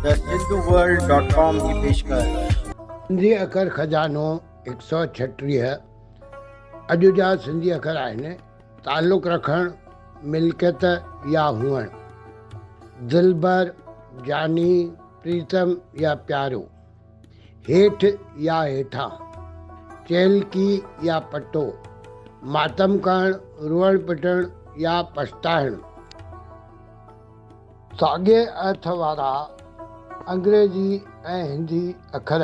The Sindhu world dot com جي پيشڪش. سنڌي اکر خزانو 136 اڄ جا سنڌي اکر آهن، تعلق رکڻ، ملڪيت يا هئڻ، دلبر، جاني، پريتم يا پيارو، هيٺ يا هيٺان، چيلڪي يا پٽو، ماتم ڪرڻ، روئڻ پٽڻ يا پڇتائڻ. ساڳئي ارٿ وارا انگريزي ۽ هندي اکر.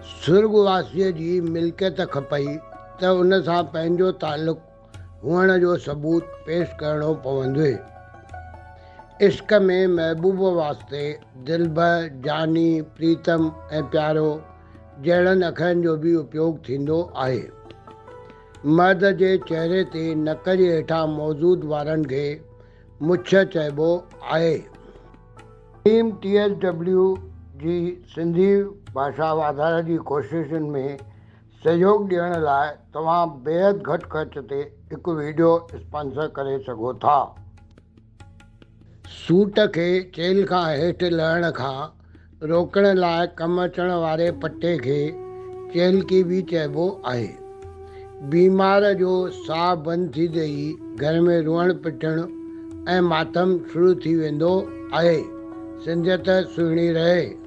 سرڳ واسيء جي ملڪيت کپئي ته ان سان پنهنجو تعلق هئڻ جو ثبوت پيش ڪرڻو پوندوئي. عشق ۾ محبوب واسطي دلبر، جاني، پريتم ۽ پيارو جهڙن اکرن جو به اپيوگ ٿيندو آهي. مرد جي چهري تي نڪ جي هيٺان موجود وارن کي مڇ چئبو آهي. ٽيم ٽي ايس ڊبليو جي سنڌي ڀاشا واڌاري جي ڪوششن ۾ سهيوڳ ڏيڻ لاء توهان بيحد گهٽ خرچ تي هڪ وڊيو اسپانسر ڪري سگهو ٿا. سوٽ کي چيلهه کان هيٺ لهڻ کان روڪڻ لاء ڪم اچڻ واري پٽي کي چيلهڪي به چئبو آهي. بيمار جو ساهه بند ٿيندي ئي گهر ۾ روئڻ پٽڻ ۽ ماتم شروع ٿي ويندو آهي. سنڌيت سهڻي رهي.